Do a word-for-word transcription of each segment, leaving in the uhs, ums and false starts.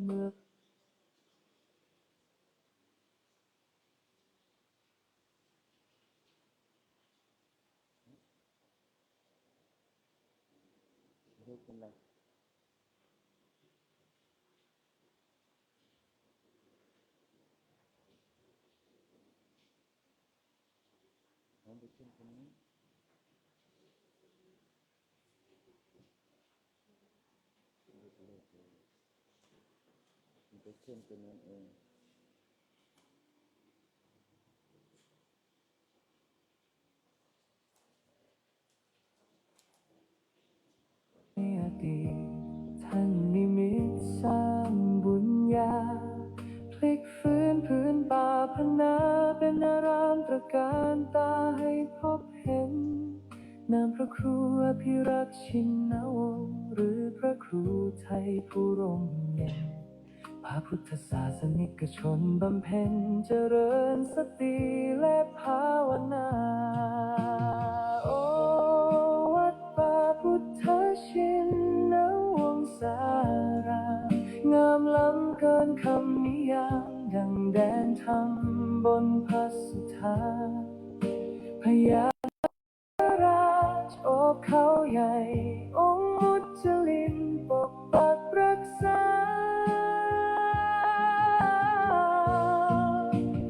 เมื่อ ไม่ได้เป็นไร น้องไปขึ้นตรงนี้ มันไปขึ้นตรงนั้นเอง ในอดีตท่านนิมิตสร้างบุญญา พลิกฟื้นผืนป่าพนาเป็นอารามตระการตาให้พบเห็น นามพระครูอภิรักษ์ชินวงศ์ หรือพระครูไทยผู้ร่มเย็น พระพุทธศาสนิกชนบำเพ็ญเจริญสติและภาวนา โอ วัดป่าพุทธชินวงศาราม งามล้ำเกินคำนิยาม ดังแดนธรรมบนพระสุธา พญา ราชโอบเขาใหญ่ องค์มุจลินปกปักรักษา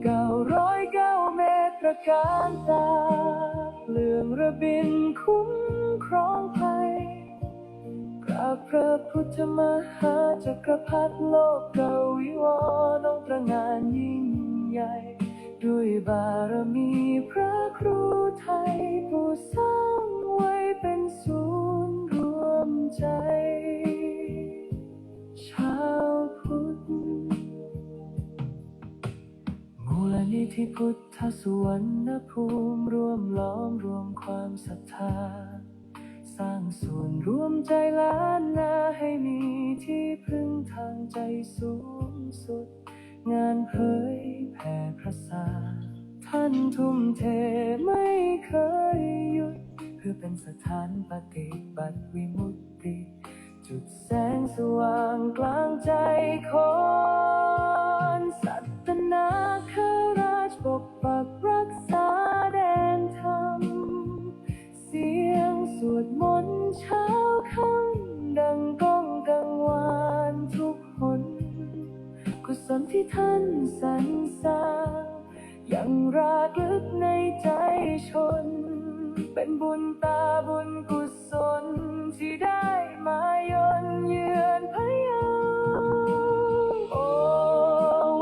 เก้าร้อยเก้าเมตรตระการตา เปลืองระบินคุ้มครองภัย กราบพระพุทธมหาจักรพรรดิโลกวิวรณ์ องค์ตระหง่านยิ่งใหญ่ ด้วยบารมีพระครูไทย ผู้สร้างไว้เป็นศูนย์รวมใจ ชาวพุทธ มูลนิธิพุทธสุวรรณภูมิ ร่วมหลอมรวมความศรัทธา สร้างศูนย์รวมใจล้านนา ให้มีที่พึ่งทางใจสูงสุด งานเผยแผ่พระศาสน์ ท่านทุ่มเทไม่เคยหยุด เพื่อเป็นสถานปฏิบัติวิมุตติ จุดแสงสว่างกลางใจคน สัตนาคราชปกปักรักษาแดนธรรม เสียงสวดมนต์เช้าค่ำดังก้องกังวานทุกหน กุศลที่ท่านสรรสร้าง ยังรากลึกในใจชน เป็นบุญตาบุญกุศลที่ได้มายนเยือนพะเยา โอ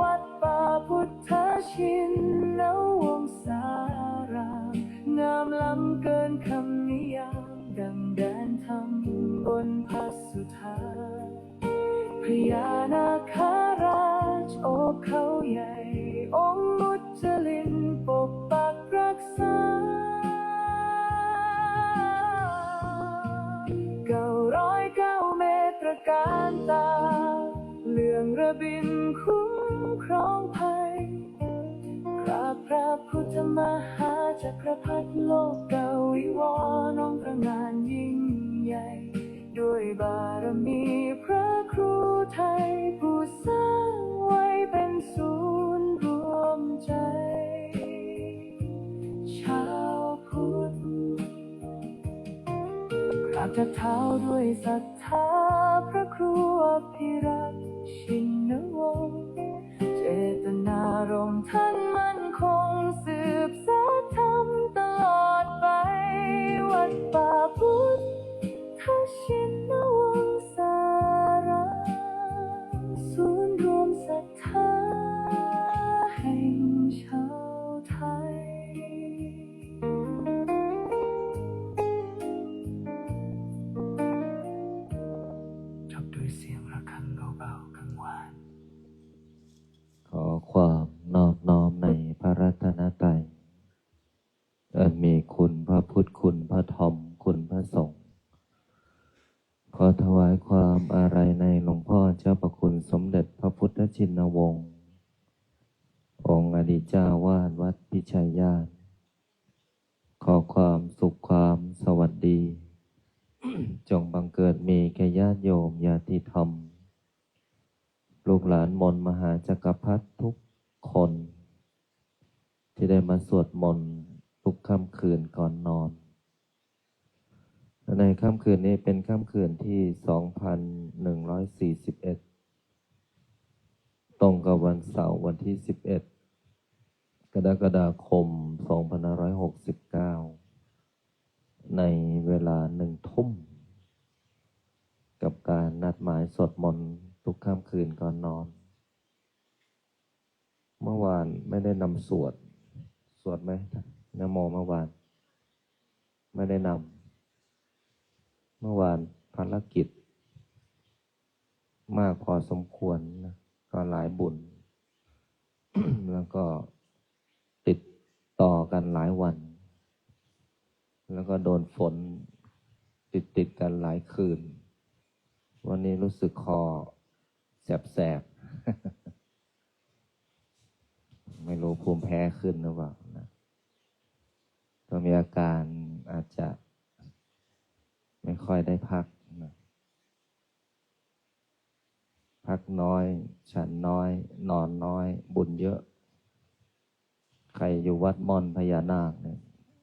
วัดป่าพุทธชินวงศาราม งามล้ำเกินคำนิยาม ดังแดนธรรมบนพระสุธา พญานาคราชโอบเขาใหญ่ องค์มุจลินปกปักรักษา เก้าร้อยเก้าเมตรตระการตา เปลืองระบินคุ้มครองภัย กราบพระพุทธมหาจักรพรรดิโลกวิวรณ์ องค์ตระหง่านยิ่งใหญ่ ด้วยบารมีพระครูไทย ผู้สร้างไว้เป็นศูนย์รวมใจ ชาวพุทธ กราบแทบเท้าด้วยศรัทธาพระครูอภิรักษ์ชินวงศ์ เจตนารมณ์ท่านมั่นคง สืบสานธรรมตลอดไป วัดป่าพุทธชินวงศาราม ศูนย์รวมศรัทธาแห่งชาวไทย จบด้วยเสียงระฆังเบาๆ กังวาน ขอความนอบน้อมในพระรัตนตรัย อันมีคุณพระพุทธ คุณพระธรรม คุณพระสงฆ์ ขอถวายความอาลัยในหลวงพ่อเจ้าพระคุณสมเด็จพระพุทธชินวงศ์ องค์อดีตเจ้าวาดวัดพิชัยญาณ ขอความสุขความสวัสดี จงบังเกิดมีแก่ญาติโยมญาติธรรม ลูกหลานมนต์มหาจักรพรรดิทุกคน ที่ได้มาสวดมนต์ทุกค่ำคืนก่อนนอน ในค่ำคืนนี้เป็นค่ำคืนที่ สองพันหนึ่งร้อยสี่สิบเอ็ด ตรงกับวันเสาร์วันที่ สิบเอ็ด กรกฎาคม สองพันห้าร้อยหกสิบเก้า ในเวลาหนึ่งทุ่ม กับการนัดหมายสวดมนต์ทุกค่ำคืนก่อนนอน เมื่อวานไม่ได้นำสวด สวดไหม นะโม เมื่อวาน ไม่ได้นำ เมื่อวานภารกิจ มากพอสมควรนะ ก็หลายบุญ แล้วก็ติดต่อกันหลายวัน แล้วก็โดนฝนติดติดๆกันหลายคืน วันนี้รู้สึกคอแสบๆ ไม่รู้ภูมิแพ้ขึ้นหรือเปล่านะ ก็มีอาการอาจจะไม่ค่อยได้พักนะ พักน้อย ฉันน้อย นอนน้อย บุญเยอะ ใครอยู่วัดม่อนพญานาคเนี่ย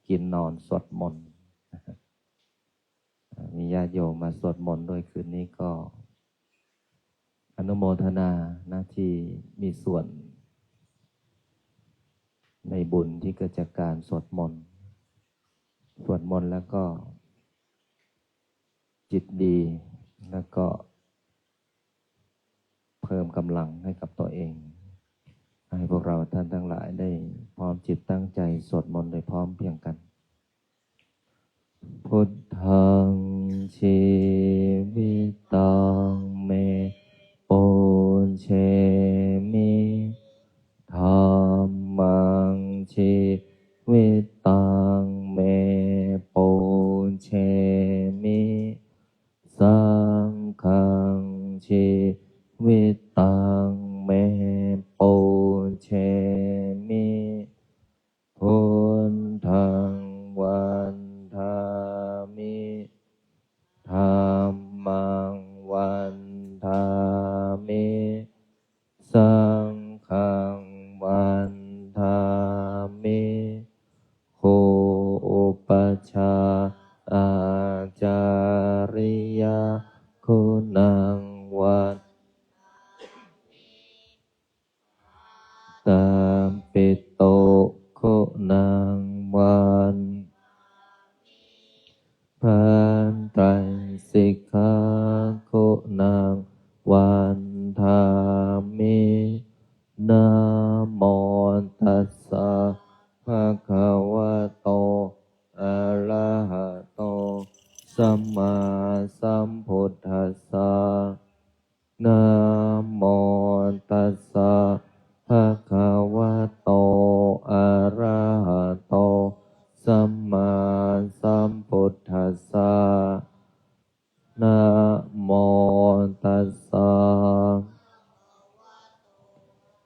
กินนอนสวดมนต์ มีญาติโยมมาสวดมนต์ด้วยคืนนี้ก็ อนุโมทนานะที่มีส่วน ในบุญที่เกิดจากการสวดมนต์ สวดมนต์แล้วก็ จิตดี แล้วก็ เพิ่มกำลังให้กับตัวเอง ให้พวกเราท่านทั้งหลายได้พร้อมจิตตั้งใจสวดมนต์โดยพร้อมเพรียงกัน Buddhaṃ jīvitaṃ me pūjemi. Dhammaṃ jīvitaṃ me pūjemi. Saṅghaṃ jīvitaṃ me pūjemi. Buddhaṃ vandāmi. Dhammaṃ vandāmi. Saṅghaṃ vandāmi. Gu upajjhāyā ācariyā guṇaṃ vandāmi. Mātāpituṃ guṇaṃ vandāmi. Bhātrisika guṇaṃ vandāmi. Namo tassa bhagavato arahato sammāsambuddhassa. Namo tassa bhagavato arahato sammāsambuddhassa. Namo tassa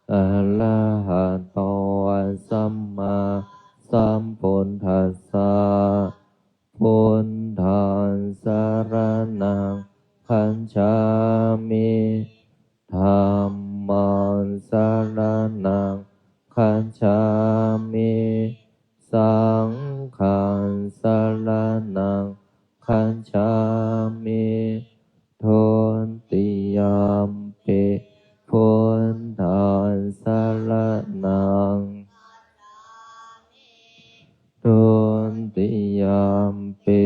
arahato sammāsambuddhassa. Buddhaṃ saraṇaṃ gacchāmi. Dhammaṃ saraṇaṃ gacchāmi. Saṅghaṃ saraṇaṃ gacchāmi. Dutiyampi buddhaṃ saraṇaṃ. Dutiyampi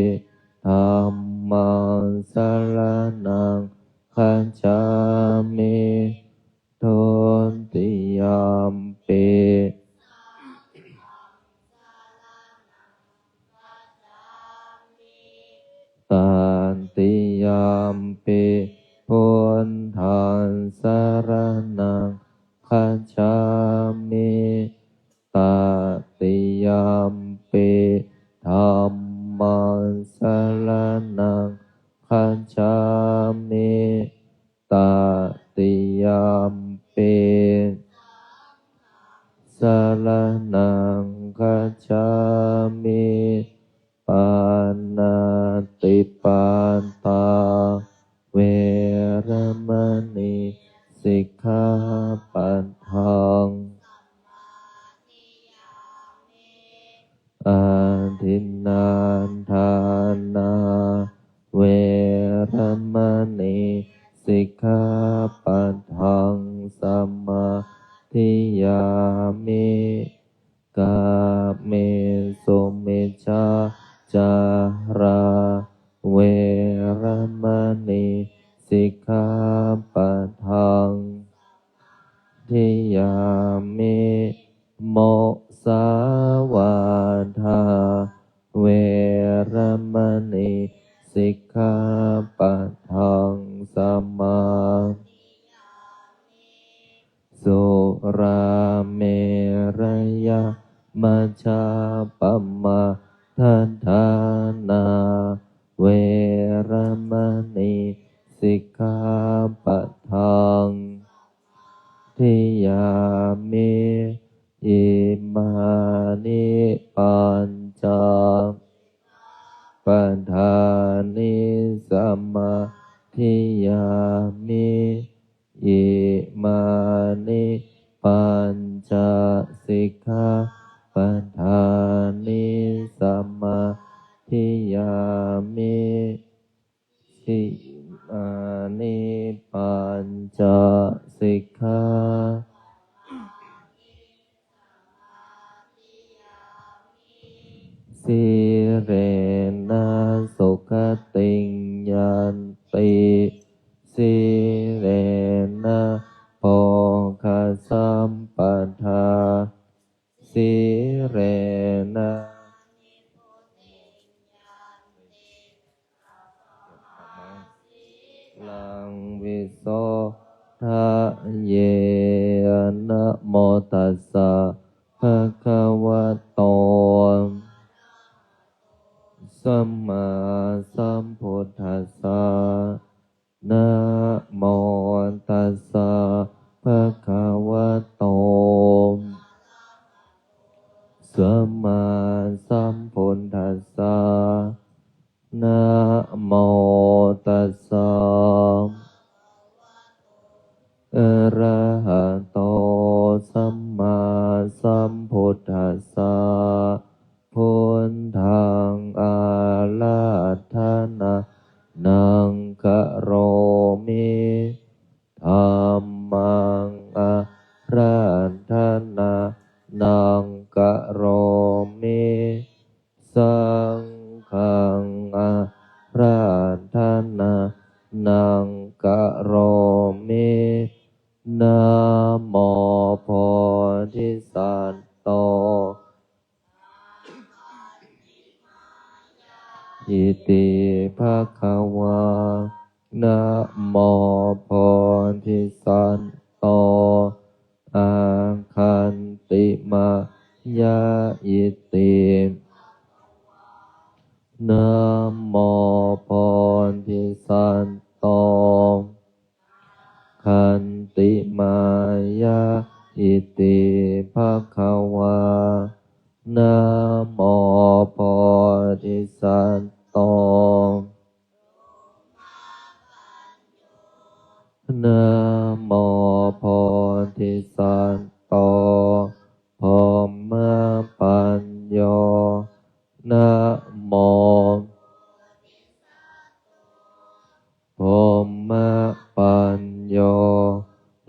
dhammaṃ saraṇaṃ gacchāmi. Dutiyampi tatiyampi buddhaṃ saraṇaṃ gacchāmi. Tatiyampi dhammaṃ saraṇaṃ gacchāmi. Tatiyampi saraṇaṃ gacchāmi. Pāṇātipātā veramaṇī sikkhā Adinnādānā veramaṇī sikkhāpadaṃ samādiyāmi. Kāmesu micchācārā veramaṇī sikkhāpadaṃ samādiyāmi. Musāvādā veramaṇī sikkhāpadaṃ samādiyāmi. Surāmerayamajjapamādaṭṭhānā veramaṇī sikkhāpadaṃ samādiyāmi. Imāni pañca padāni samādiyāmi. Imāni pañca sikkhāpadāni samādiyāmi. Imāni pañca sikkhā Sīlena sugatiṃ yanti, sīlena bhogasampadā, sīlena laṃ visodhaye. Namo tassa bhagavato sammāsambuddhassa. Namo tassa bhagavato sammāsambuddhassa. Namo tassa arahato sammāsambuddhassa. Buddhaṃ ārādhanaṃ karomi. Dhammaṃ ārādhanaṃ karomi. Saṅghaṃ ārādhanaṃ karomi. Namo bodhisatto iti bhagavā. Namo bodhisatto āgantimāya iti. Namo bodhisatto āgantimāya iti bhagavā. Namo bodhisatto. Namo bodhisatto brahmapañño. Namo brahmapañño.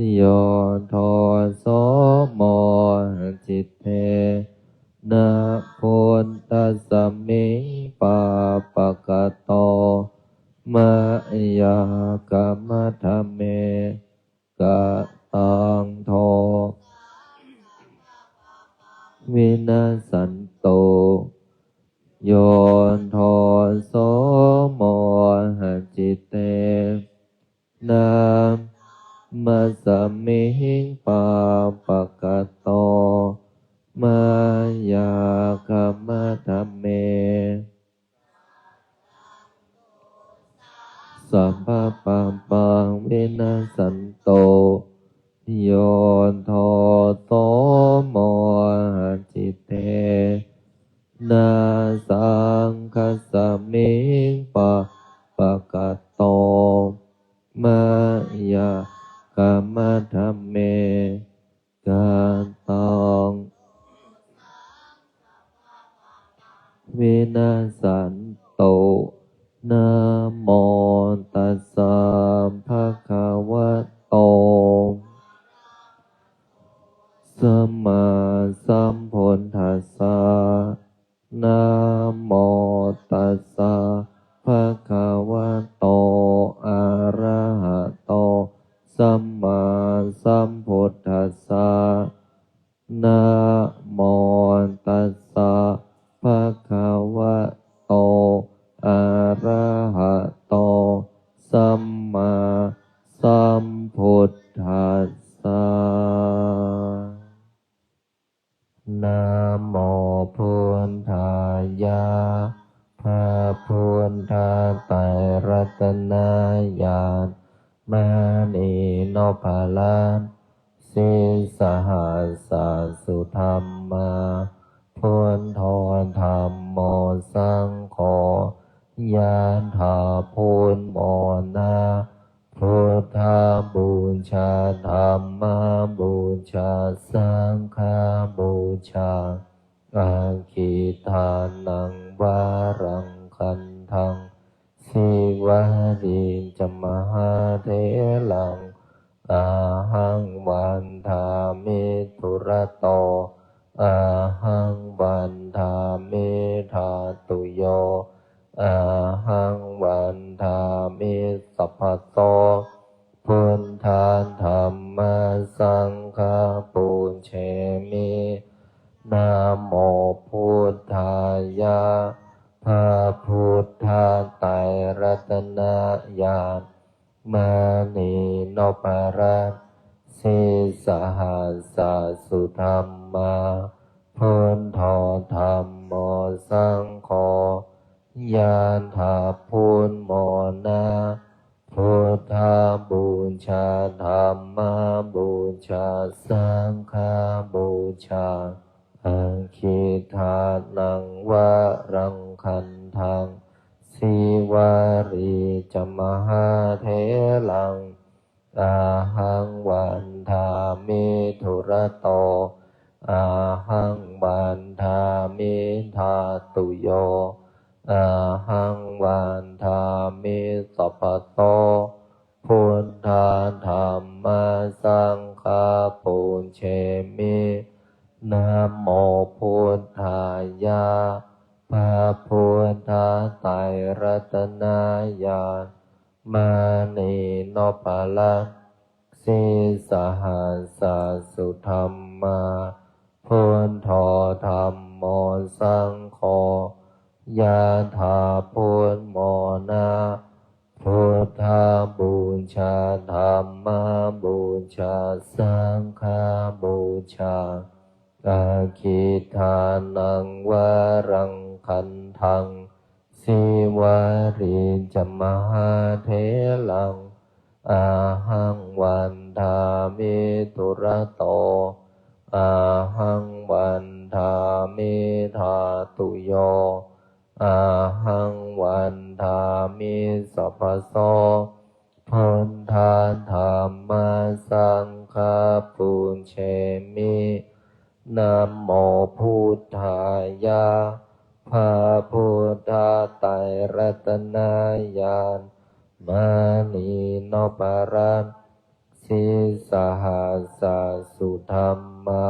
Yo doso mohacittena buddhasmiṃ pāpakato mayā khamatha me. Kataṃ dosā vinassantu. Yo doso mohacittena dhammasmiṃ pāpakato mayā khamatha me. Sabbapāpaṃ vinassantu. Yo doso mohacittena saṅghasmiṃ pāpakato mayā khamatha me. Kataṃ vinassantu. Namo tassa bhagavato sammāsambuddhassa. Namo tassa bhagavato arahato sammāsambuddhassa. Namo tassa bhagavato arahato sammāsambuddhassa. Namo buddhāya. พระพุทธไตรรัตนญาณ มณีนพรัตน์ sīsahassa sudhammā, buddho dhammo saṅgho, yathā buddhamona, buddhapūjā dhammapūjā saṅghapūjā, aggidānaṃ varaṃ gandhaṃ, sīvalī ca mahātheraṃ, ahaṃ vandāmi dūrato, ahaṃ vandāmi dhātuyo, ahaṃ vandāmi sabbaso, buddha dhamma saṅgha pūjemi. Namo buddhāya. พระพุทธไตรรัตนญาณ มณีนพรัตน์ sīsahassa sudhammā, buddho dhammo saṅgho, yathā buddhamona, buddhapūjā dhammapūjā saṅghapūjā, aggidānaṃ varaṃ gandhaṃ, sīvalī ca mahātheraṃ, ahaṃ vandāmi dūrato, ahaṃ vandāmi dhātuyo, ahaṃ vandāmi sabbaso, buddha dhamma saṅgha pūjemi. Namo buddhāya. พระพุทธไตรรัตนญาณ มณีนพรัตน์ sīsahassa sudhammā, buddho dhammo saṅgho, yathā buddhamona, buddhapūjā dhammapūjā saṅghapūjā, aggidānaṃ varaṃ gandhaṃ, sīvalī ca mahātheraṃ, ahaṃ vandāmi dūrato, ahaṃ vandāmi dhātuyo, ahaṃ vandāmi sabbaso, buddha dhamma saṅgha pūjemi. Namo buddhāya. พระพุทธไตรรัตนญาณ มณีนพรัตน์ sīsahassa sudhammā,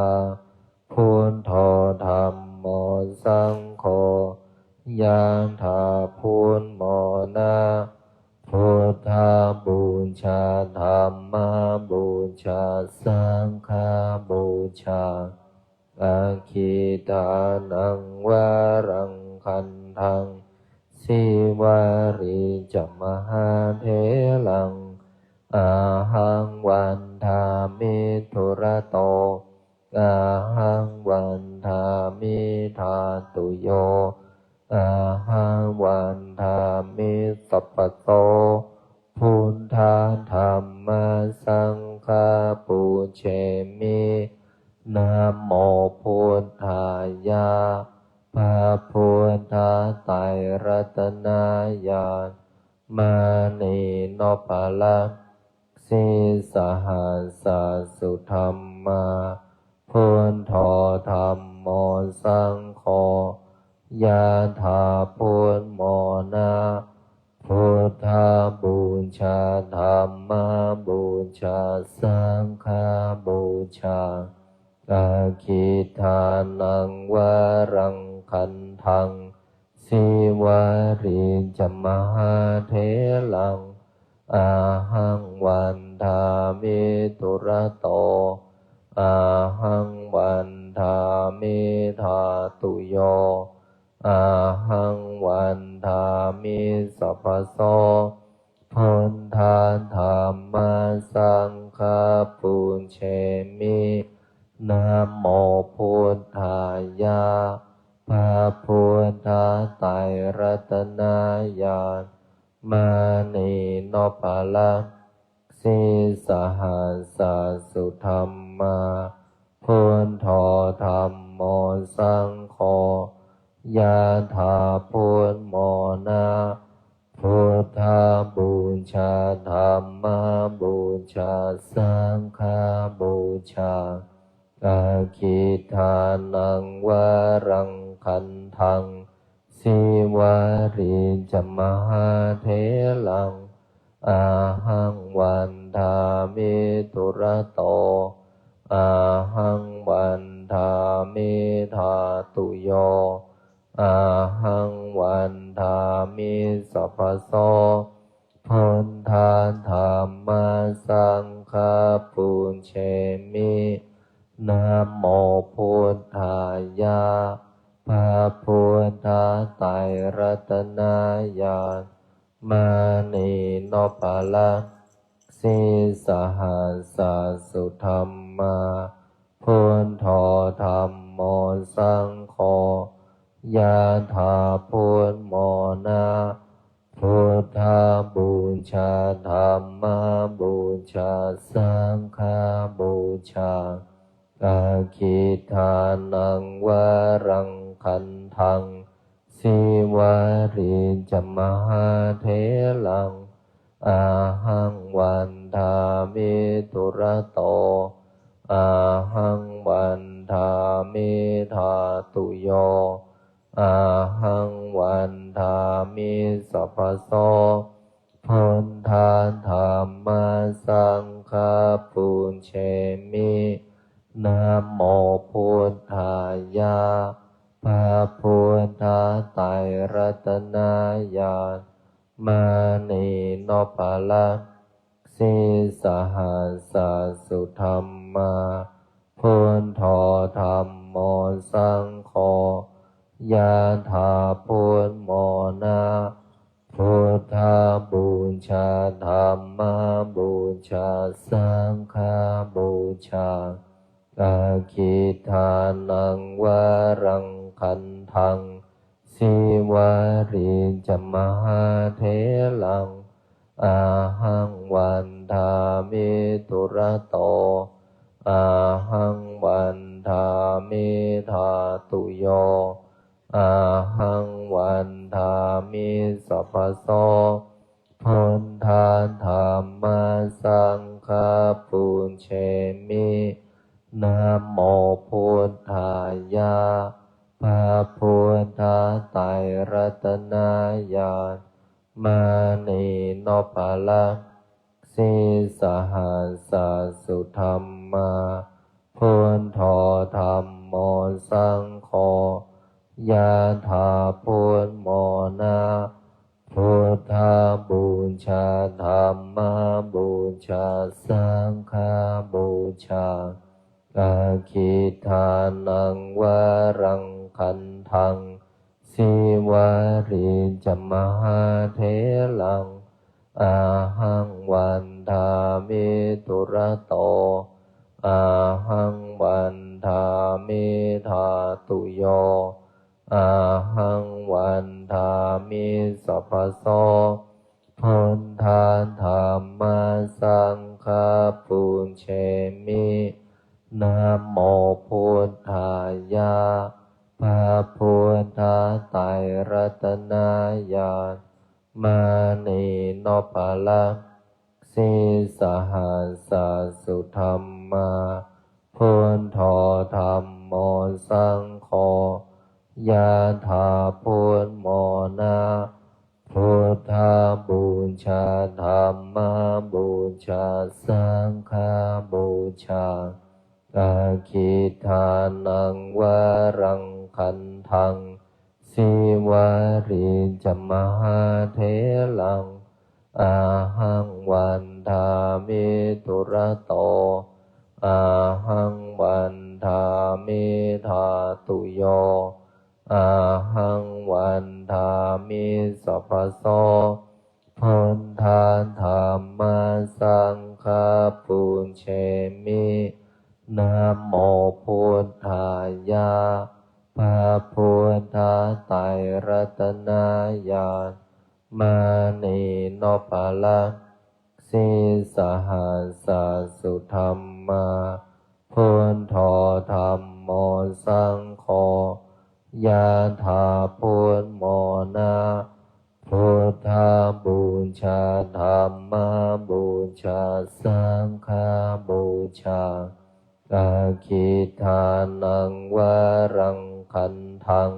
buddho dhammo saṅgho, yathā buddhamona, buddhapūjā dhammapūjā saṅghapūjā, aggidānaṃ varaṃ gandhaṃ, sīvalī ca mahātheraṃ, ahaṃ vandāmi dūrato, ahaṃ vandāmi dhātuyo, ahaṃ vandāmi sabbaso, buddha dhamma saṅgha pūjemi. Namo buddhāya. พระพุทธไตรรัตนญาณ มณีนพรัตน์ sīsahassa sudhammā, buddho dhammo saṅgho, yathā Naṃ varaṃ gandhaṃ sīvalī ca mahātheraṃ, ahaṃ vandāmi dūrato, ahaṃ vandāmi dhātuyo, ahaṃ vandāmi sabbaso. Buddha dhamma saṅgha pūjemi. Namo buddhāya. พระพุทธไตรรัตนญาณ มณีนพรัตน์ sīsahassa sudhammā. Buddho dhammo saṅgho, yathā buddhamona. Buddhapūjā dhammapūjā saṅghapūjā. Aggidānaṃ varaṃ gandhaṃ sīvalī ca mahātheraṃ, ahaṃ vandāmi dūrato, ahaṃ vandāmi dhātuyo, ahaṃ vandāmi sabbaso. Buddha dhamma saṅgha pūjemi. Namo buddhāya. พระพุทธไตรรัตนญาณ มณีนพรัตน์ sīsahassa sudhammā. Buddho dhammo saṅgho, yathā buddhamona. Buddhapūjā dhammapūjā saṅghapūjā. Aggidānaṃ varaṃ gandhaṃ sīvalī ca mahātheraṃ, ahaṃ vandāmi dūrato, ahaṃ vandāmi dhātuyo, ahaṃ vandāmi sabbaso. Buddha dhamma saṅgha pūjemi. Namo buddhāya. พระพุทธไตรรัตนญาณ มณีนพรัตน์ sīsahassa sudhammā. Buddho dhammo saṅgho, yathā buddhamona. Buddhapūjā dhammapūjā saṅghapūjā. Aggidānaṃ varaṃ gandhaṃ sīvalī ca mahātheraṃ, ahaṃ vandāmi dūrato, ahaṃ vandāmi dhātuyo, ahaṃ vandāmi sabbaso. Buddha dhamma saṅgha pūjemi. Namo buddhāya. พระพุทธไตรรัตนญาณ มณีนพรัตน์ sīsahassa sudhammā. Buddho dhammo saṅgho, yathā buddhamona. Buddhapūjā dhammapūjā saṅghapūjā. Aggidānaṃ varaṃ gandhaṃ sīvalī ca mahātheraṃ, ahaṃ vandāmi dūrato, ahaṃ vandāmi dhātuyo, ahaṃ vandāmi sabbaso. Buddha dhamma saṅgha pūjemi. Namo buddhāya. พระพุทธไตรรัตนญาณ มณีนพรัตน์ sīsahassa sudhammā. Buddho dhammo saṅgho, yathā buddhamona. Buddhapūjā dhammapūjā saṅghapūjā. Aggīdānaṃ varaṃ gandhaṃ sīvalī ca mahātheraṃ ahaṃ vandāmi dūrato ahaṃ vandāmi dhātuyo ahaṃ vandāmi sabbaso. Buddha dhamma saṅgha pūjemi. Namo buddhāya. พระพุทธไตรรัตนญาณ มณีนพรัตน์ sīsahassa sudhammā. Buddho dhammo saṅgho ยะถา พุทโธ นะ Buddhapūjā dhammapūjā saṅghapūjā. Aggīdānaṃ varaṃ gandhaṃ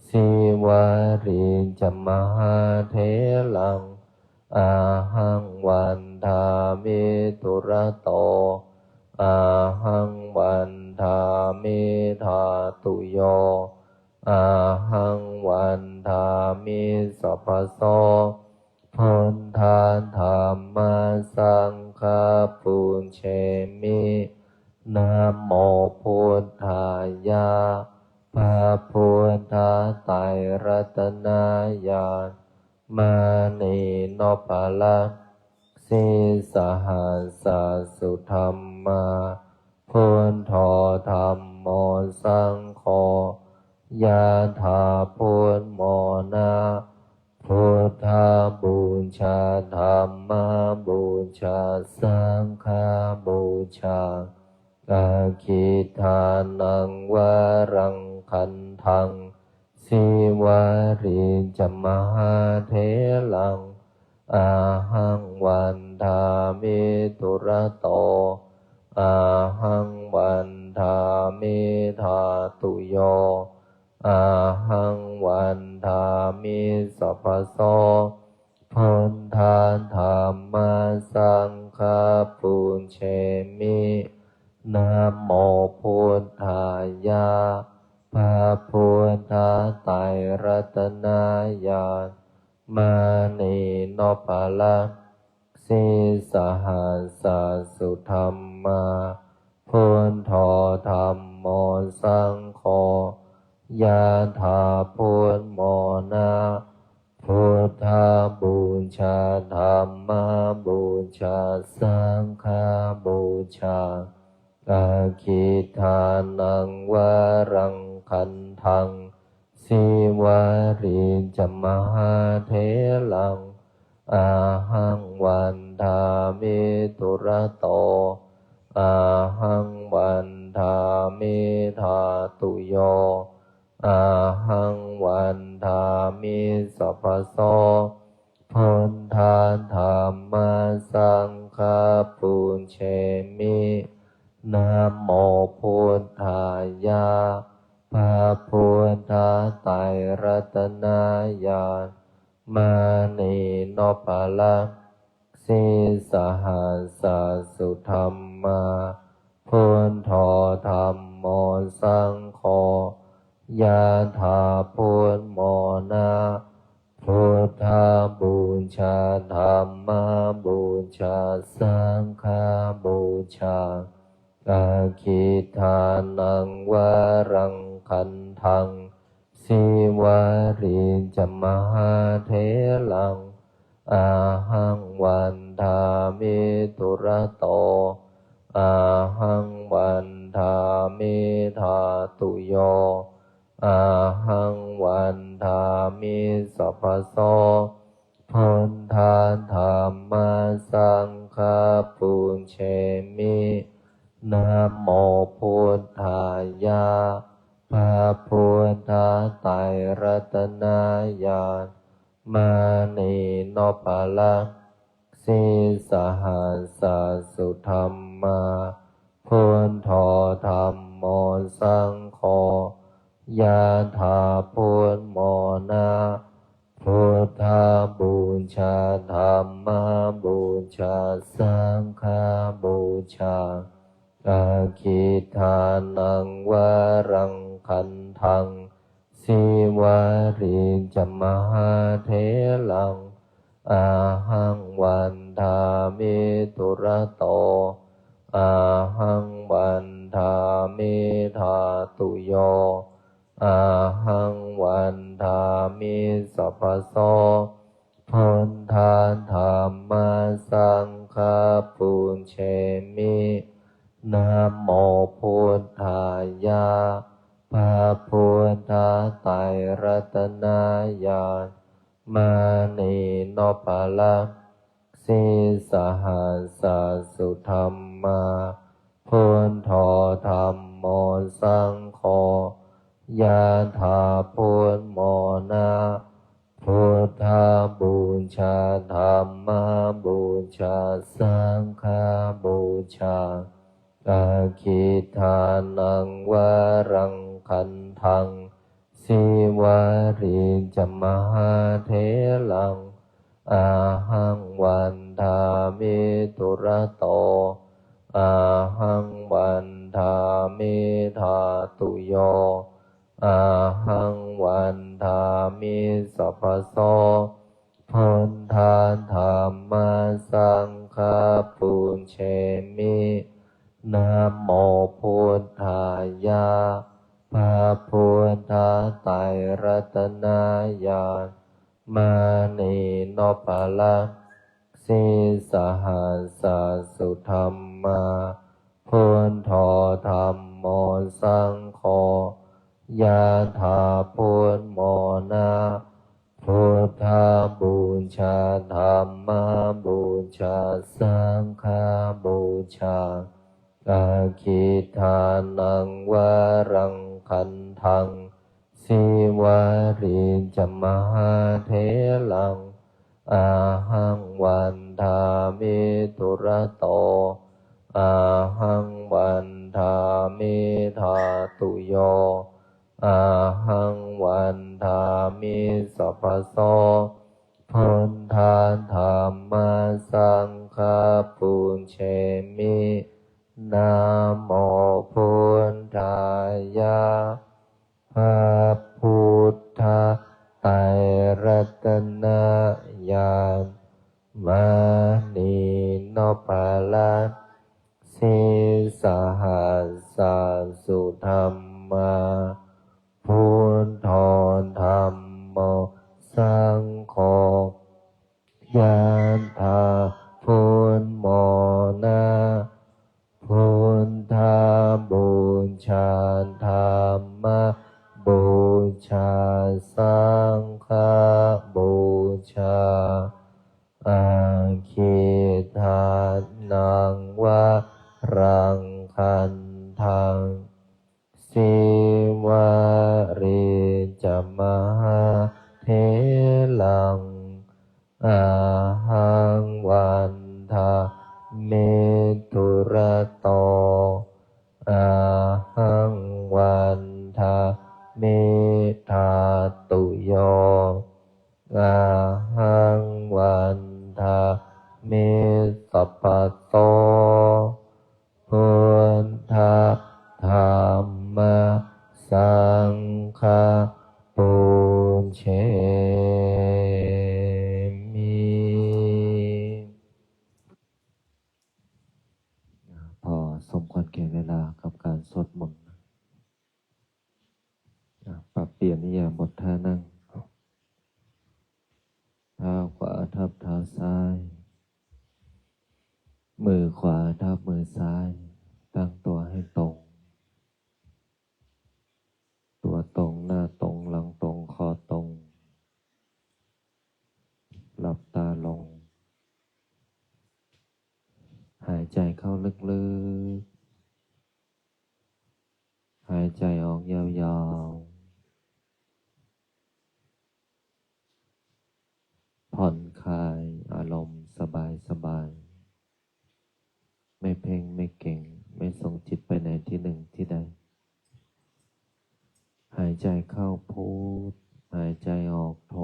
sīvalī ca mahātheraṃ ahaṃ vandāmi dūrato ahaṃ vandāmi dhātuyo ahaṃ vandāmi sabbaso. Buddha dhamma saṅgha pūjemi. Namo buddhāya. พระพุทธไตรรัตนญาณ มณีนพรัตน์ sīsahassa sudhammā. Buddho dhammo saṅgho ยะถา พุทโธ นะ Buddhapūjā dhammapūjā saṅghapūjā. Aggīdānaṃ varaṃ gandhaṃ sīvalī ca mahātheraṃ ahaṃ vandāmi dūrato ahaṃ vandāmi dhātuyo ahaṃ vandāmi sabbaso. Buddha dhamma saṅgha pūjemi. Namo buddhāya. พระพุทธไตรรัตนญาณ มณีนพรัตน์ sīsahassa sudhammā. Buddho dhammo saṅgho ยะถา พุทโธ นะ Buddhapūjā dhammapūjā saṅghapūjā. Aggīdānaṃ varaṃ gandhaṃ sīvalī ca mahātheraṃ ahaṃ vandāmi dūrato ahaṃ vandāmi dhātuyo ahaṃ vandāmi sabbaso. Buddha dhamma saṅgha pūjemi. Namo buddhāya. พระพุทธไตรรัตนญาณ มณีนพรัตน์ sīsahassa sudhammā. Buddho dhammo saṅgho ยะถา พุทโธ นะ Buddhapūjā dhammapūjā saṅghapūjā. Aggīdānaṃ varaṃ gandhaṃ sīvalī ca mahātheraṃ ahaṃ vandāmi dūrato ahaṃ vandāmi dhātuyo ahaṃ vandāmi sabbaso. Buddha dhamma saṅgha pūjemi. Namo buddhāya. พระพุทธไตรรัตนญาณ มณีนพรัตน์ sīsahassa sudhammā. Buddho dhammo saṅgho ยะถา พุทโธ นะ Buddhapūjā dhammapūjā saṅghapūjā. Aggī Taṃ Sīvalī ca mahātheraṃ ahaṃ vandāmi dūrato, ahaṃ vandāmi dhātuyo, ahaṃ vandāmi sabbaso. Buddha dhamma saṅgha pūjemi. Namo buddhāya. พระพุทธไตรรัตนญาณ มณีนพรัตน์ sīsahassa sudhammā, buddho dhammo saṅgho, yathā buddhamona. Buddhapūjā dhammapūjā saṅghapūjā, aggidānaṃ varaṃ gandhaṃ, Sīvalī ca mahātheraṃ ahaṃ vandāmi dūrato, ahaṃ vandāmi dhātuyo, ahaṃ vandāmi sabbaso. Buddha dhamma saṅgha pūjemi. Namo buddhāya. พระพุทธไตรรัตนญาณ มณีนพรัตน์ sīsahassa sudhammā, buddho dhammo saṅgho, yathā buddhamona. Buddhapūjā dhammapūjā saṅghapūjā, aggidānaṃ varaṃ gandhaṃ, Sīvalī ca mahātheraṃ ahaṃ vandāmi dūrato, ahaṃ vandāmi dhātuyo, ahaṃ vandāmi sabbaso. Buddha dhamma saṅgha pūjemi. Namo buddhāya. พระพุทธไตรรัตนญาณ มณีนพรัตน์ sīsahassa sudhammā, buddho dhammo saṅgho, yathā buddhamona. Buddhapūjā dhammapūjā saṅghapūjā, aggidānaṃ varaṃ gandhaṃ, Sīvalī ca mahātheraṃ ahaṃ vandāmi dūrato, ahaṃ vandāmi dhātuyo, ahaṃ vandāmi sabbaso. Buddha dhamma saṅgha pūjemi. พอสมควรแก่เวลากับการสวดมนต์ อ่ะ ปรับเปลี่ยนอิริยาบถท่านั่ง เท้าขวาทับเท้าซ้าย มือขวาทับมือซ้าย ตั้งตัวให้ตรง ตัวตรง หน้าตรง หลังตรง คอตรง หลับตาลง หายใจเข้าลึกๆ หายใจออกยาวๆ ผ่อนคลายอารมณ์สบายๆ ไม่เพ่งไม่เก๋ง ไม่ส่งจิตไปไหนที่หนึ่งที่ใด หายใจเข้าพุท หายใจออกโท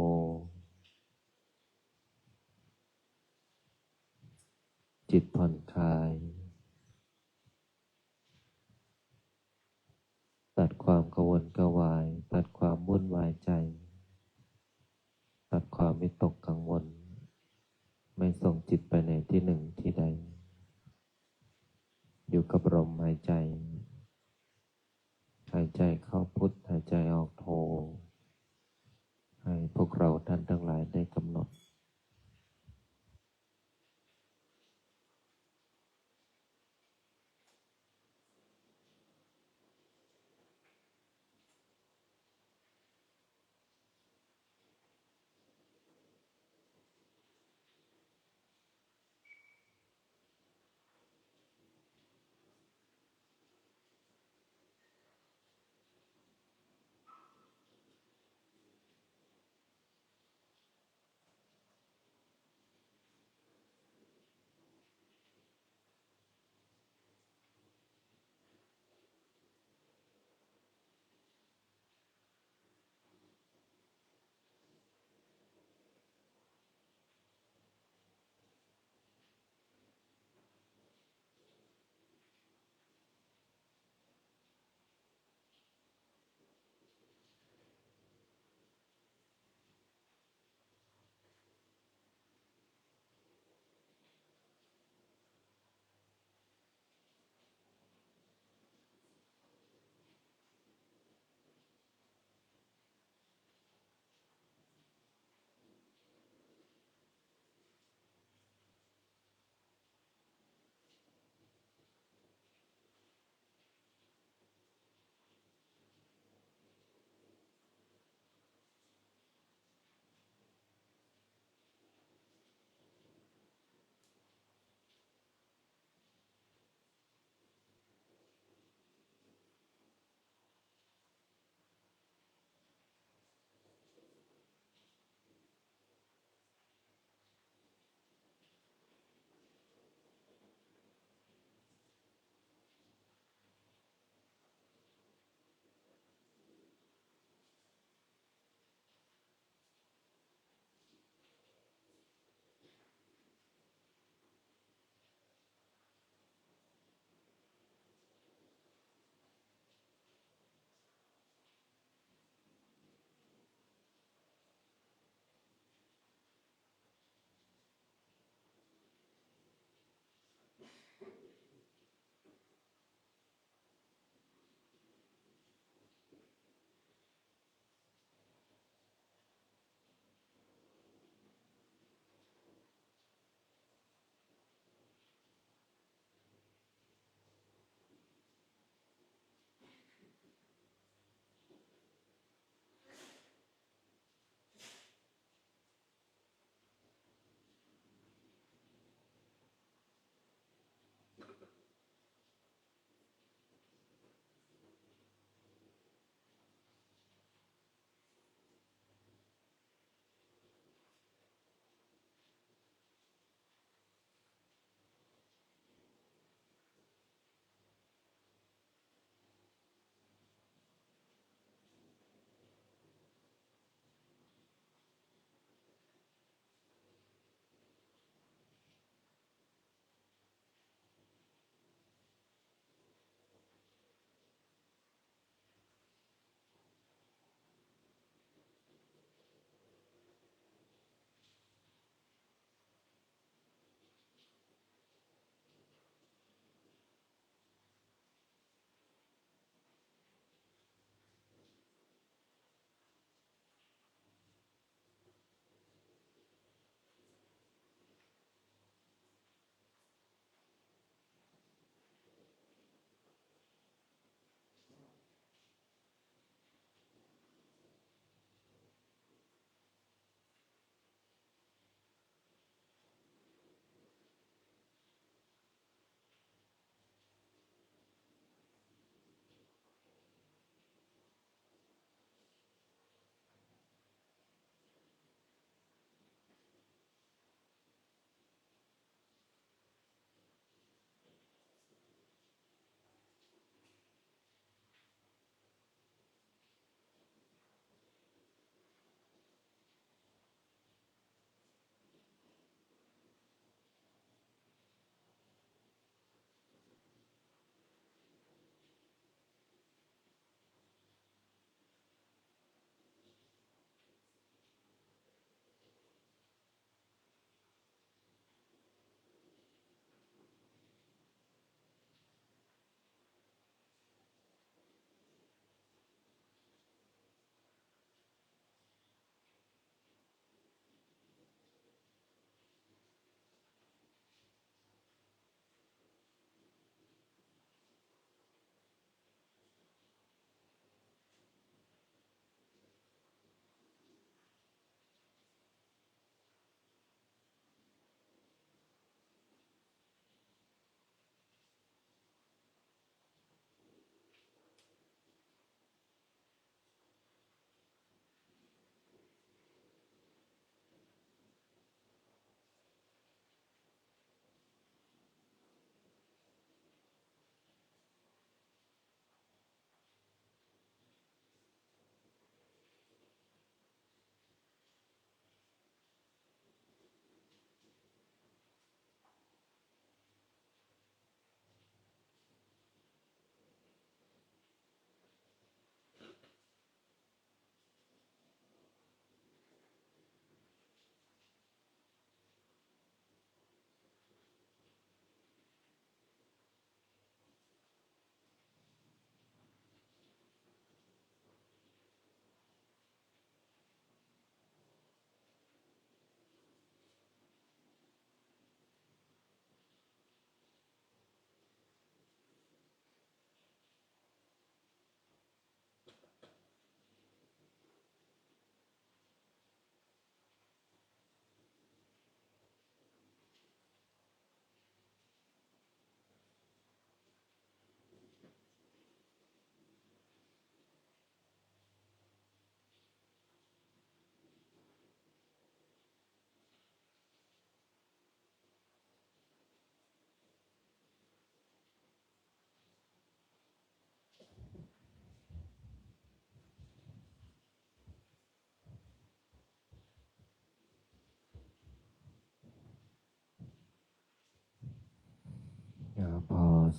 จิตผ่อนคลาย ตัดความกังว กระวาย ตัดความวุ่นวายใจ ตัดความวิตกกังวล ไม่ส่งจิตไปในที่หนึ่งที่ใด อยู่กับลมหายใจ หายใจเข้าพุท หายใจออกโท ให้พวกเราท่านทั้งหลายได้กำหนด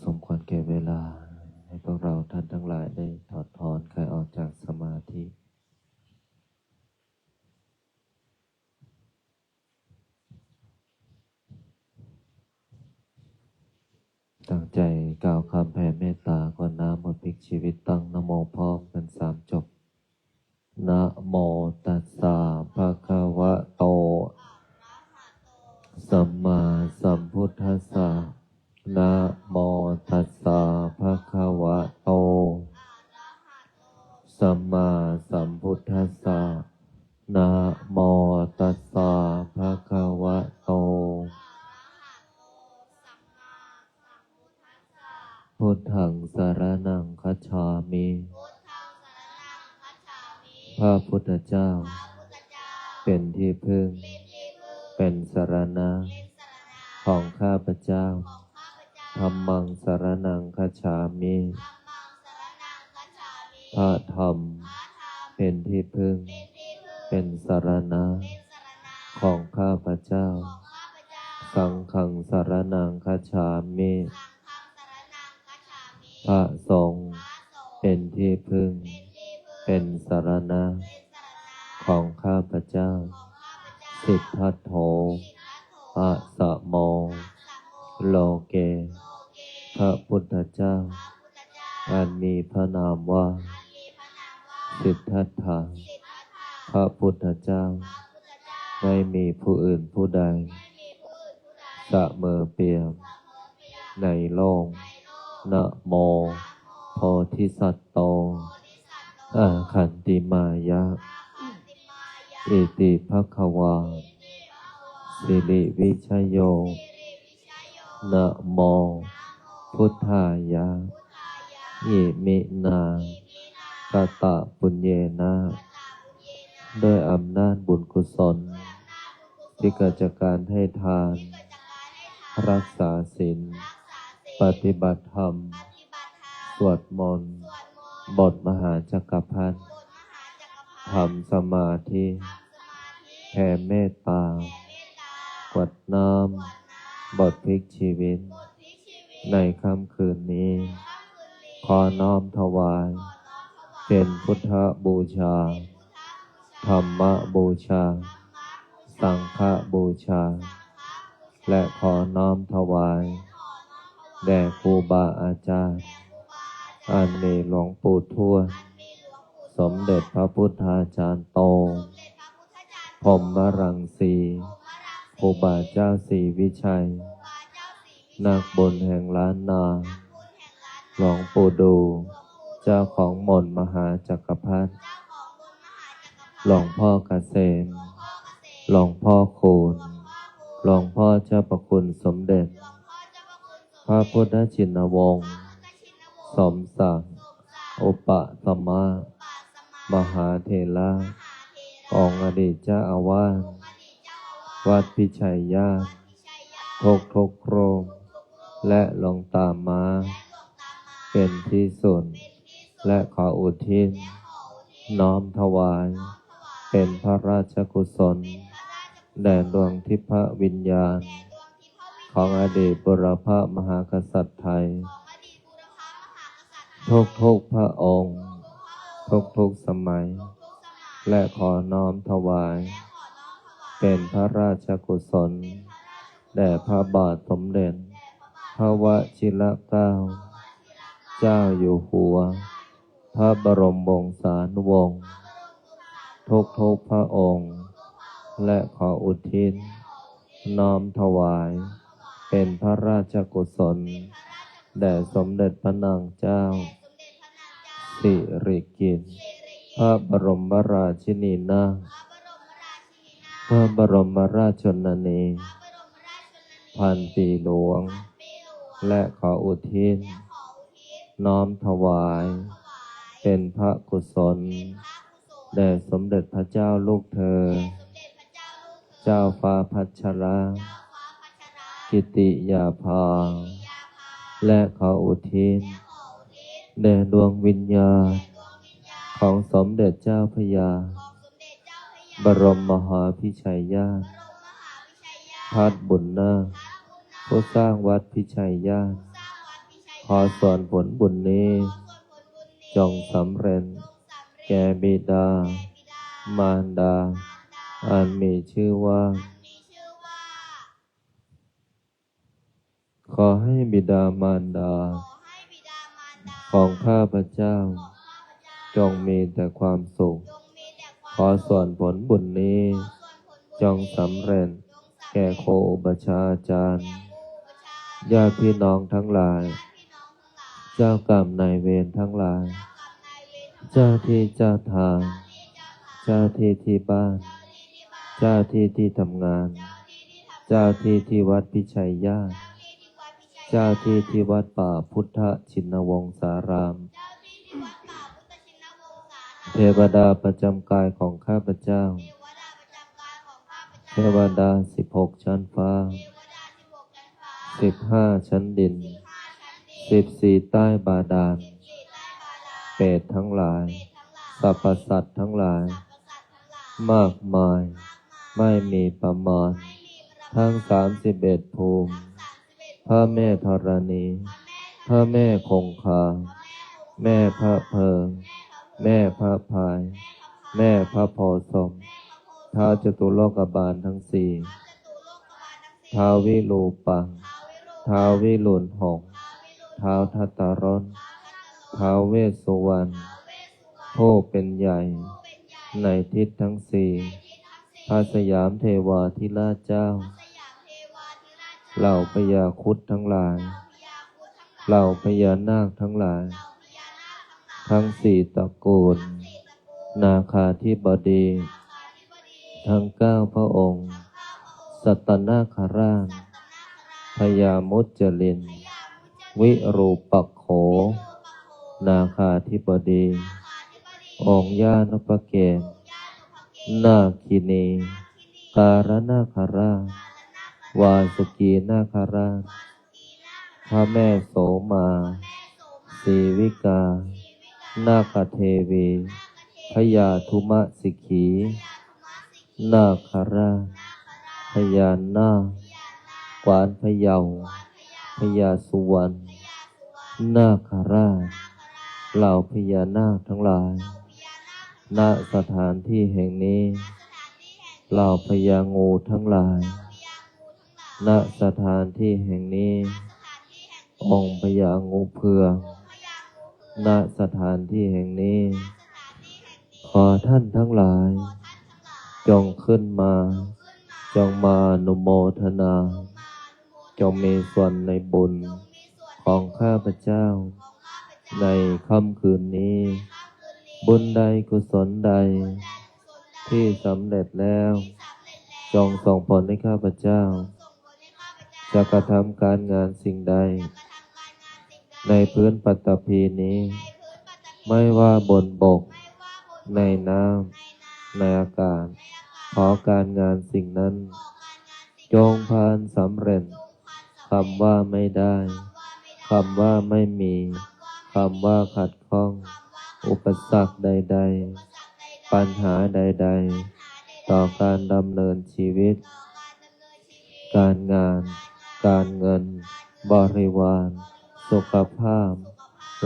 สมควรแก่เวลา ให้พวกเราท่านทั้งหลายได้ถอดถอนคลายออกจากสมาธิ ตั้งใจกล่าวคำแผ่เมตตา กรวดน้ำบทพลิกชีวิต ตั้งนะโมพร้อมกันสามจบ Namo tassa bhagavato sammāsambuddhassa. Namo tassa bhagavato sammāsambuddhassa. Namo tassa bhagavato Buddhaṃ saraṇaṃ gacchāmi. Buddhaṃ saraṇaṃ gacchāmi. พระพุทธเจ้า พระพุทธเจ้า เป็นที่พึ่ง เป็นที่พึ่ง เป็นสรณะ เป็นสรณะ ของข้าพเจ้า ของข้าพเจ้า Dhammaṃ saraṇaṃ gacchāmi. Dhammaṃ saraṇaṃ gacchāmi. พระธรรม พระธรรม เป็นที่พึ่ง เป็นที่พึ่ง เป็นสรณะ เป็นสรณะ ของข้าพเจ้า ของข้าพเจ้า Saṅghaṃ saraṇaṃ gacchāmi. Saṅghaṃ saraṇaṃ gacchāmi. พระสงฆ์ พระสงฆ์ เป็นที่พึ่ง เป็นที่พึ่ง เป็นสรณะ เป็นสรณะ ของข้าพเจ้า ของข้าพเจ้า Siddhattho สิทธัตโถ asamo อัสสโม loke โลเก พระพุทธเจ้า พระพุทธเจ้า อันมีพระนามว่า อันมีพระนามว่า Siddhattha สิทธัตถะ พระพุทธเจ้า พระพุทธเจ้า ไม่มีผู้อื่นผู้ใด ไม่มีผู้อื่นผู้ใด เสมอเปี่ยม เสมอเปี่ยม ในโลก ในโลก Namo bodhisatto āgantimāya. Iti bhagavā sirivijayo. Namo buddhāya. Iminā katapuññena. ด้วยอำนาจบุญกุศล ที่เกิดจากการให้ทาน รักษาศีล ปฏิบัติธรรม สวดมนต์ บทมหาจักรพรรดิ ทำสมาธิ แผ่เมตตา กรวดน้ำ บทพลิกชีวิต ในค่ำคืนนี้ ขอน้อมถวาย เป็นพุทธบูชา ธรรมบูชา สังฆบูชา และขอน้อมถวาย แด่ครูบาอาจารย์ อันมีหลวงปู่ทวด สมเด็จพระพุทธาจารย์โต พรหมรังสี ครูบาเจ้าศรีวิชัย นักบุญแห่งล้านนา หลวงปู่ดู เจ้าของมนต์มหาจักรพรรดิ หลวงพ่อเกษม หลวงพ่อคูณ หลวงพ่อเจ้าพระคุณสมเด็จ พระพุทธชินวงศ์ สมศักดิ์ อุปาสมะ มหาเถระ องค์อดีตเจ้าอาวาส วัดพิชัยญาติ ทุกทุกๆรูป และหลวงตาม้า เป็นที่สุด และขออุทิศ น้อมถวาย เป็นพระราชกุศล แด่ดวงทิพวิญญาณ ของอดีตบุรพมหากษัตริย์ไทย ทุกๆพระองค์ ทุกๆสมัย และขอน้อมถวาย เป็นพระราชกุศล แด่พระบาทสมเด็จ พระวชิรเกล้า เจ้าอยู่หัว พระบรมวงศานุวงศ์ ทุกๆพระองค์ และขออุทิศ น้อมถวาย เป็นพระราชกุศล แด่สมเด็จพระนางเจ้า สิริกิติ์ พระบรมราชินีนาถ พระบรมราชชนนี พันปีหลวง และขออุทิศ น้อมถวาย เป็นพระกุศล แด่สมเด็จพระเจ้าลูกเธอ เจ้าฟ้าพัชรกิติยาภา และขออุทิศ แด่ดวงวิญญาณ ของสมเด็จเจ้าพระยา บรมมหาพิชัยญาติ พัฒน์บุญนาค ผู้สร้างวัดพิชัยญาติ ขอส่วนผลบุญนี้ จงสำเร็จ แก่บิดา มารดา อันมีชื่อว่า ขอให้บิดามารดา ของข้าพเจ้า จงมีแต่ความสุข ขอส่วนผลบุญนี้ จงสำเร็จ แก่ครูอุปัชฌาย์อาจารย์ ญาติพี่น้องทั้งหลาย เจ้ากรรมนายเวรทั้งหลาย เจ้าที่เจ้าทาง เจ้าที่ที่บ้าน เจ้าที่ที่ทำงาน เจ้าที่ที่วัดพิชัยญาติ เจ้าที่ที่วัดป่าพุทธชินวงศาราม เทวดาประจำกายของข้าพเจ้า เทวดาสิบหกชั้นฟ้า สิบห้าชั้นดิน สิบสี่ใต้บาดาล เปรตทั้งหลาย สรรพสัตว์ทั้งหลาย มากมาย ไม่มีประมาณ ทั้งสามสิบเอ็ดภูมิ พระแม่ธรณี พระแม่คงคา แม่พระเพิง แม่พระพาย แม่พระโพธิ์ศพ ท้าวจตุโลกบาลทั้งสี่ ท้าววิรูปัง ท้าววิรุฬหงส์ ท้าวทัตตรส ท้าวเวสสุวรรณ ผู้เป็นใหญ่ ในทิศทั้งสี่ พระสยามเทวาธิราชเจ้า เหล่าพญาครุฑทั้งหลาย เหล่าพญานาคทั้งหลาย ทั้งสี่ตระกูล นาคาธิบดี ทั้งเก้าพระองค์ สัตตนาคราช พญามุจลิน วิรูปักโข นาคาธิบดี องค์ย่านพเกศ นาคินี การนาคราช วาสุกีนาคราช พระแม่โสมา สีวิกา นาคเทวี พญาธุมสิกขี นาคราช พญานาค กวานพะเยา พญาสุวรรณ นาคราช เหล่าพญานาคทั้งหลาย ณ สถานที่แห่งนี้ เหล่าพญางูทั้งหลาย ณ สถานที่แห่งนี้ องค์พญางูเผือก ณ สถานที่แห่งนี้ ขอท่านทั้งหลาย จงขึ้นมา จงมาอนุโมทนา จงมีส่วนในบุญของข้าพเจ้า ในค่ำคืนนี้ บุญใดกุศลใด ที่สำเร็จแล้ว จงส่งผลให้ข้าพเจ้า จะกระทำการงานสิ่งใด ในพื้นปฐพีนี้ ไม่ว่าบนบก ในน้ำ ในอากาศ ขอการงานสิ่งนั้น จงพลันสำเร็จ คำว่าไม่ได้ คำว่าไม่มี คำว่าขัดข้อง อุปสรรคใดๆ ปัญหาใดๆ ต่อการดำเนินชีวิต การงาน การเงิน บริวาร สุขภาพ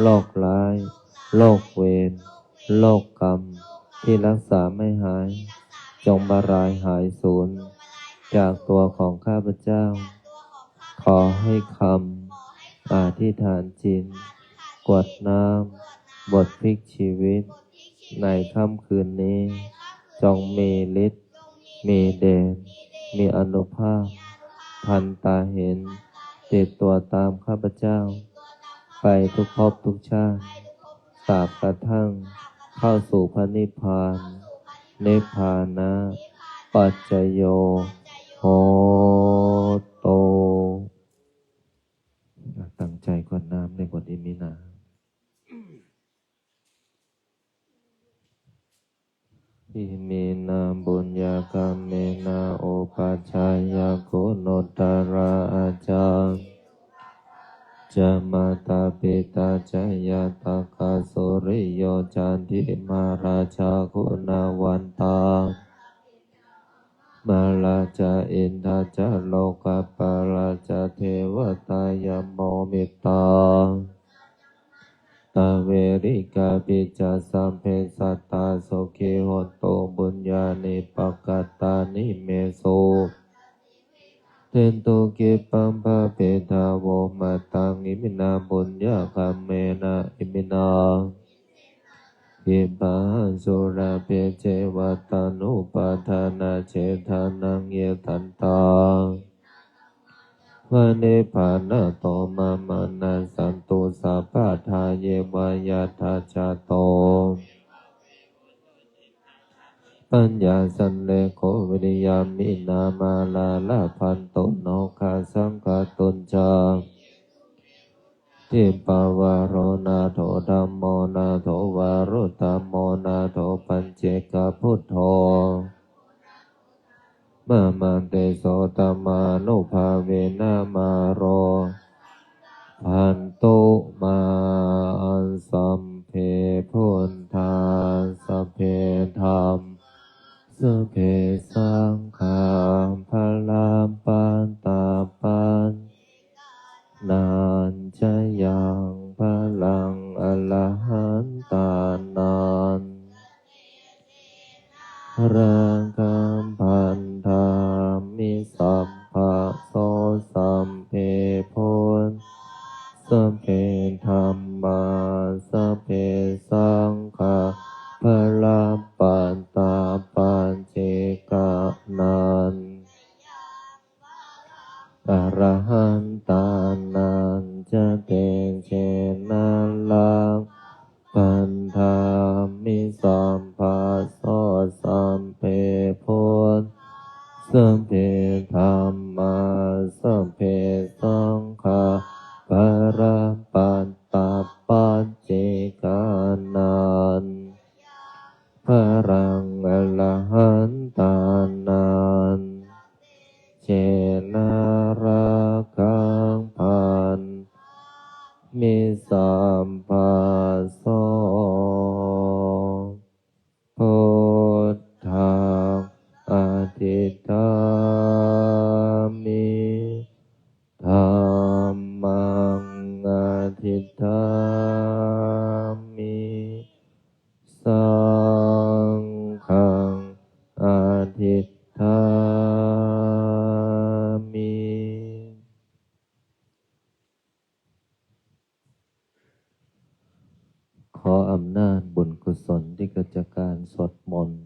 โรคร้าย โรคเวร โรคกรรม ที่รักษาไม่หาย จงมาลายหายสูญ จากตัวของข้าพเจ้า ขอให้คำอธิษฐานจิต กรวดน้ำ บทพลิกชีวิต ในค่ำคืนนี้ จงมีฤทธิ์ มีเดช มีอานุภาพ ทันตาเห็น ติดตัวตามข้าพเจ้า ไปทุกภพทุกชาติ ตราบกระทั่งเข้าสู่พระนิพพาน นิพพานะปัจจโยโหตุ ตั้งใจกรวดน้ำในบทนี้นะ Iminā puññakammena upajjhāyā guṇuttarā ācariyā ca mātā pitā ca ñātakā suriyo candimā rājā guṇavantā mārā ca indā ca lokapālā ca devatā yamo mittā ca verikāpi ca sabbe sattā sukhī hontu puññāni pakatāni me suganti me rakkhantu khippaṃ pāpetha vo mataṃ iminā puññakammena iminā khippāhaṃ sulabhe ceva taṇhupādānachedanaṃ ye santāne nibbānato mamaṃ nassantu sabbadā yeva yattha jāto paññā sallekho viriyaṃ vīnamālā labhantu nokāsaṃ kātuñca khippaṃ. Pavaro nātho dhammo nātho varuttamo nātho paccekabuddho mamaṃ tesottamānubhāvena mārā labhantu mā. Sabbe buddhā sabbe dhammā sabbe saṅghā balappattā paccekānañca yaṃ balaṃ arahantānañca tejena rakkhaṃ bandhāmi sabbaso. Sabbe buddhā sabbe dhammā sabbe saṅghā balappattā paccekānañca yaṃ balaṃ arahantānañca tejena rakkhaṃ bandhāmi sabbaso. Sabbe buddhā sabbe dhammā sabbe saṅghā balappattā paccekānañca yaṃ balaṃ arahantānañca tejena rakkhaṃ bandhāmi sabbaso. Buddhaṃ adhiṭṭhāmi dhammaṃ adhiṭṭhāmi saṅghaṃ adhiṭṭhāmi. ขออำนาจบุญกุศลที่เกิดจากการสวดมนต์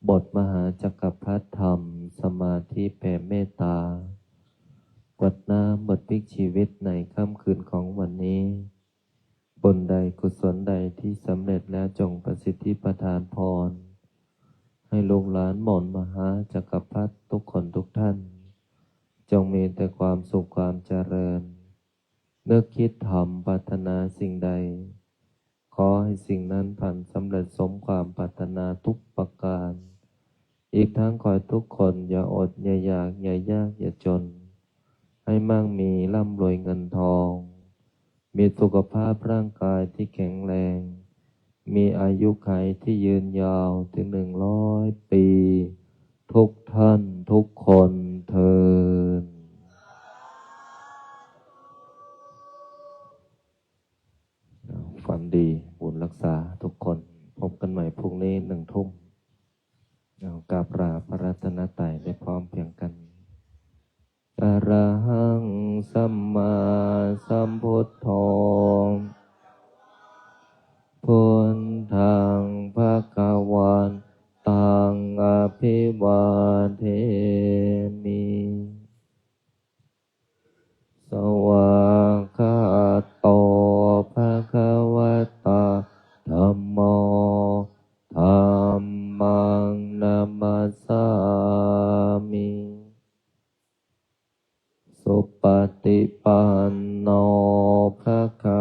บทมหาจักรพรรดิธรรม สมาธิแผ่เมตตา กรวดน้ำบทพลิกชีวิตในค่ำคืนของวันนี้ บุญใดกุศลใดที่สำเร็จแล้วจงประสิทธิประทานพร ให้ลูกหลานมนต์มหาจักรพรรดิทุกคนทุกท่าน จงมีแต่ความสุขความเจริญ นึกคิดทำปรารถนาสิ่งใด ขอให้สิ่งนั้นพลันสำเร็จสมความปรารถนาทุกประการ อีกทั้งขอให้ทุกคนอย่าอดอย่าอยากอย่ายากอย่าจน ให้มั่งมีร่ำรวยเงินทอง มีสุขภาพร่างกายที่แข็งแรง มีอายุขัยที่ยืนยาวถึงหนึ่งร้อยปี ทุกท่านทุกคนเทอญ ฝันดีบุญรักษาทุกคน พบกันใหม่พรุ่งนี้หนึ่งทุ่ม เอากราบลาพระรัตนตรัยได้พร้อมเพรียงกัน Arahaṃ sammāsambuddho buddhaṃ bhagavantaṃ abhivādemi. Svākkhāto bhagavatā dhammo dhammaṃ namassāmi. Supaṭipanno bhaga